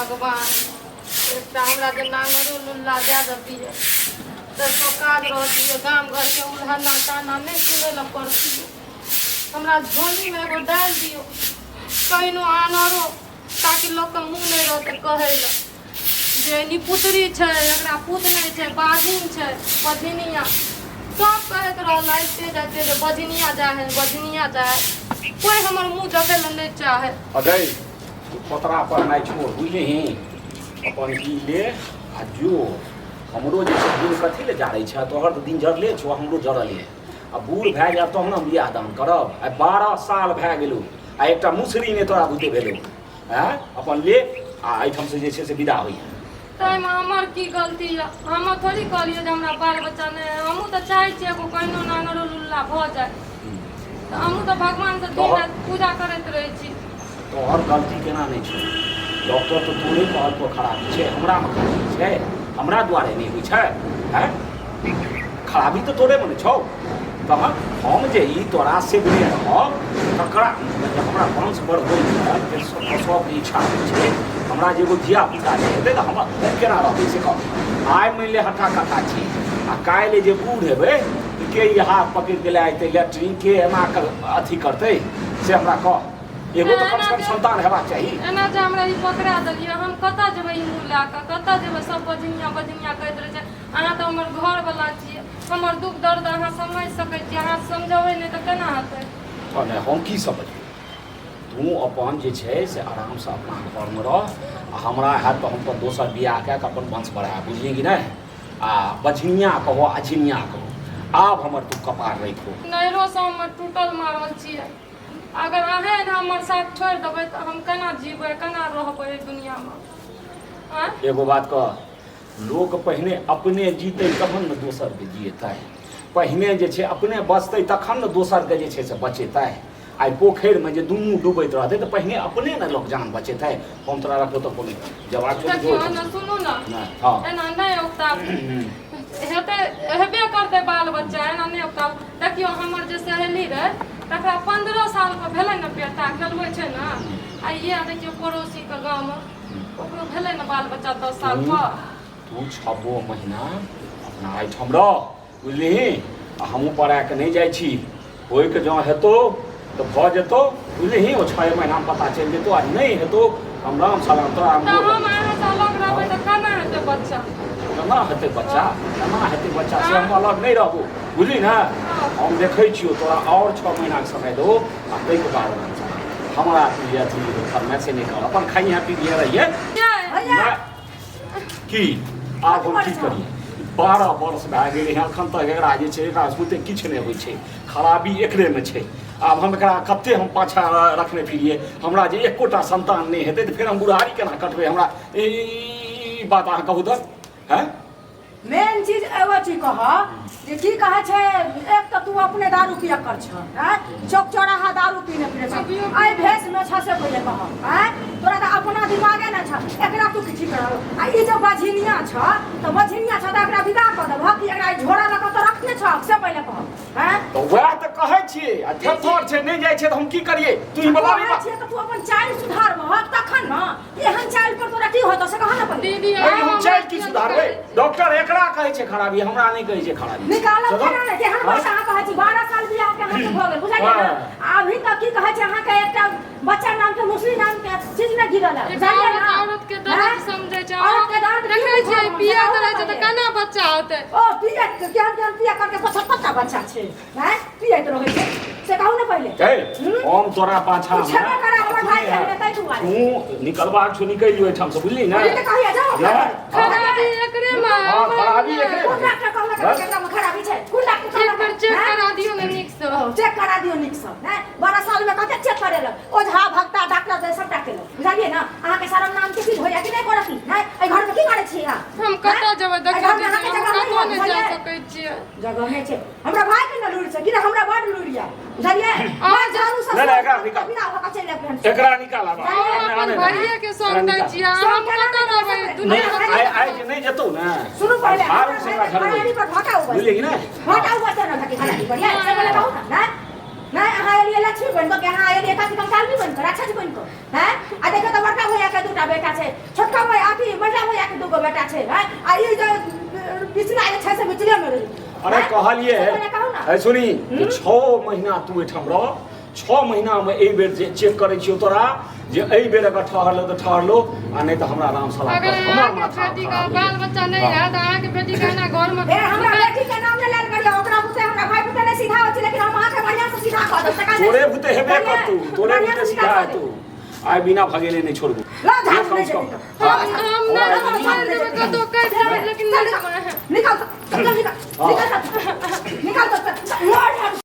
भगवान, एकटा हमरा जे नांगरो लुल्ला दए देतियै तऽ सब काज रहतियै, गाम घरके उल्हना ताना नहि सुनै लए पड़तियै। हमरा झोलीमे एगो डालि दियौ कहिनो आनरो, ताकि लोकके मुँह नहि रहतै कहै लए जे निपुतरी छै, एकरा पूत नहि छै, बाझिन छै, बझिनिया। सब कहैत रहल आबिते जाइते जे बझिनिया जाइ है, बझिनिया जाइ है। कोइ हमर मुँह देखै लए नहि चाहै। अगै तू पतरा पर नहि छोड़, बुझलिही? अपन ई ले आ जो। हमरो जे छै दिन कथी लए जारै छै? तोहर तऽ दिन जरले छौ, हमरो जरले। आ बूढ़ भए जायब तहन हम बियाह दान करब। आइ 12 साल भए गेलौ आ एकटा मुसरी नहि तोरा बुते भेलौ। आँय, अपन ले आ एहिठामसँ जे छै से विदा होइए। ताहिमे हमर की गलती यऽ? हम थोड़ी कहलियै जे हमरा बाल बच्चा नहि है। हमहूँ तऽ चाहै छियै एगो कहिनो नांगरो लुल्ला भऽ जाय, तऽ हमहूँ तऽ भगवानसँ दिन राति पूजा करैत रहै छी। तोहर गलती केना नहि छौ? डॉक्टर तऽ तोरे कहलको खराबी छै, हमरामे खराबी छै? हमरा दुआरे नहि होइ छै? आँय, खराबी तऽ तोरेमे ने छौ। तहन हम जे ई तोरा सेवने रहब तकरा जे हमरा वंश बढ़बै सबके इच्छा होइ छै। हमरा जे एगो धिया पुता जे हेतै तऽ हम केना रहबै से कह। आइ मानि ले हट्ठा कट्ठा छी आ काल्हि जे बूढ़ हेबै तऽ के ई हाथ पकड़ि के लए जेतै लैट्रिन, के एना अथी करतै से हमरा कह। एगो तऽ कमसँ कम संतान हेबाक चाही। एना जे हमरा ई पकड़ा देलियै, हम कतऽ जेबै? ई मुँह लए कऽ कतऽ जेबै? सब बजनिया बजनिया कहैत रहै छै। अहाँ तऽ हमर घरवला छियै, हमर दुख दर्द अहाँ समझि सकै छियै। अहाँ समझबै नहि तऽ केना हेतै? नहि, हम की समझबै? तू अपन जे छै से आरामसँ अपना घरमे रह आ हमरा हैत तऽ हम अपन दोसर बियाह कए कऽ अपन वंश बढ़ायब, बुझलियै कि नहि? आ बझनिया कहो अझनिया कहो, आब हमर तू कपार रखो। नैहरोसँ हमर टूटल मारल छियै। अगर अहेँ हमर साथ छोड़ि देबै तऽ हम केना जीबै, केना रहबै एहि दुनिआँमे? आँय, एगो बात कह, लोक पहिने अपने जीतै तखन ने दोसरके जियेतै। पहिने जे छै अपने बचतै तखन ने दोसरके जे छै से बचेतै। आइ पोखरिमे जे दुनू डूबैत रहतै तऽ पहिने अपने ने लोक जान बचेतै। हम तोरा रखबो तऽ कोनो जवाब छौ? देखियौ एना, सुनू ने। हँ। एना नहि औताब हेतै, हेबे करतै बाल बच्चा, एना नहि औताब। देखियौ, हमर जे सहेली रहै तकरा 15 सालके भेलै ने बेटा, खेलबै छै ने। आ इएह देखियौ पड़ोसीके गाँवमे ओकरो भेलै ने बाल बच्चा 10 साल पर। तू छबो महीना अपना एहिठाम रह, बुझलिही? आ हमहूँ पढ़ाके नहि जाइ छी। होइके जँ हेतौ तऽ भऽ जेतौ, बुझलिही? ओ 6 महीनामे पता चलि जेतौ आ नहि हेतौ हम राम सलाम तोरा। हम तऽ हम अहाँसँ अलग रहबै तऽ केना हेतै बच्चा? केना हेतै बच्चा, केना हेतै बच्चा से हम अलग नहि रहबो, बुझली ने? हम देखै छियौ, तोरा आओर 6 महीनाके समय दो आ ताहिके बाद हमरा तू जे अथी फरमाइशे नहि कर। अपन खाइहे पीबिहे रहिए। की आब हम की करिए? 12 वर्ष भए गेलै हँ, एखन तक एकरा जे छै एकरा सुते किछु नहि होइ छै। खराबी एकरेमे छै। आब हम एकरा कते हम पाछा रखने फिरिए? हमरा जे एकोटा संतान नहि हेतै तऽ फेर हम बुढ़ारी केना कटबै? हमरा ई बात अहाँ कहू तऽ? हैं, मेन चीज एगो चीज कह जे की कहै छै, एक तऽ तू अपने दारू पिया कर छ, आँय, चौक चौराहा दारू पीने फिरे छ, एहि भेष में छ से पहिले कह। आँय, तोरा तऽ अपना दिमागे नहि छ, एकरा तू की ठीक करब? आ ई जे बझिनिया छ तऽ बझिनिया छ तऽ एकरा विदा कऽ देबह कि एकरा ई झोरा लऽ कऽ तऽ रखने छ से पहिले कह। आँय, तऽ वएह तऽ कहै छियै आ थेथर छै, नहि जाइ छै तऽ हम की करियै? तू ई बला कहै छियै तऽ तू अपन चालि सुधारबहक तखन ने। एहन चालि पर तोरा की होतौ से कह ने पहिले। दीदी, अरे हम चालि की सुधारबै? डॉक्टर एकरा कहै छै खराबी, हमरा नहि कहै छै खराबी। निकालब केना ने? केहन बात अहाँ कहै छी? 12 साल बियाह के अहाँके भऽ गेल, बुझलियै ने? आ अभी तक की कहै छै अहाँके एकटा बच्चा नाम के, मुस्लिम नाम के चीज नहि गिरल है, बुझलियै ने? औरत के दर्द समझै छै। औरत के दर्द की देखै छियै बुझब? पियैत रहै छै तऽ केना बच्चा होतै? ओ पियैत केहन केहन पिया करके 75टा बच्चा छै। हैं, पियैत रहै छै से कहू ने पहिले। ए, हम तोरा पाछा तू छेबे करा हमर भाई के हेतै दुआरे। तू निकलबाक छौ, निकलि जो एहिठाम से, बुझली ने? ई तऽ कहिया जाओ अपना नहि, घरे। खराबी एकरे में। हाँ, खराबी एकरे कोन में। डॉक्टर कहलक बस। एकरा में खराबी छै? कोन डॉक्टर एक कहलक? बेर चेक हैं? करा दियौ ने नीकसँ। चेक करा दियौ नीकसँ। हैं, 12 साल में कते चेक करेलक ओझा भक्ता डॉक्टर से सबटा केलक, बुझलियै ने? अहाँके शरम नाम के चीज होइया कि नहि करत? हैं, एहि घर में की करै छी अहाँ? हम कतऽ जेबै? एहि देखियौ घरमे दीदी, अहाँके हम जगह कतौ नहि है, नहि जा बुझलियै? सकै छियै। जगह नहि छै। हमरा भाई के न लूरि छै कि हमरा बड लूरि या, बुझलियै? अहाँ झाड़ू सब नहि, नहि, एकरा निकाल। बिना भऽ कऽ चलि आयब हम। एकरा निकाल आब। अहाँ अपन आने दे। भैये के संग दै छियै, संग हम केना कतऽ नहि रहबै सकबै? दुनिया नहि, में? आइ आइ जे नहि जेतौ ने, सुनू पहिले, झाड़ू हमरा से एकरा भाई के झड़बै। घरारी पर भटा उबस। बुझलियै कि नहि? भटा उबस ने भाई के घरारी पर, ये से पहिले कहू ने, नहि? नहि अहाँ एलियै लक्ष्मी बनि कऽ कि अहाँ एलियै कथी कंकालनी बनि कऽ राक्षस बनि कऽ हैं आ देखियौ तऽ बड़का भैया के दूटा बेटा छै छोटका भैया अथी मझला भैया के दूगो बेटा छै हैं आ ई जे बिचला जे छै से बिचले मे रही अरे हैं? कहलिए से पहिले कहू ना है सुनी जे 6 महीना तू एहिठाम रह 6 महीना मे एहि बेर जे चेक करै छियौ तोरा जे एहि बेर अगर ठहरलो तऽ ठहरलो आ नहि तऽ हमरा आराम सलाम अगर कर हमर अहाँके माथा बेटी के खराब बाल बच्चा नहि हैत अहाँके बेटी के एना घर मे ए हमरा बेटी के नाम नहि लेल करियौ ओकरा बुते हमरा भाई बुते नहि सीधा होइ छै लेकिन हम अहाँके बढ़िआँ से सीधा कऽ देब तकर तोरे बुते हेबे करतू तोरे बढ़िआँ बुते से सीधा कऽ देब। हेतू आइ बिना भगेले नहि छोड़बू ला झाड़ू कम नहि से कम जेतै। हाँ। हम नहि छोड़ि देबै कतौ कटि देबै लेकिन नहि निकाल निकाल निकाल निकाल निकाल निकाल।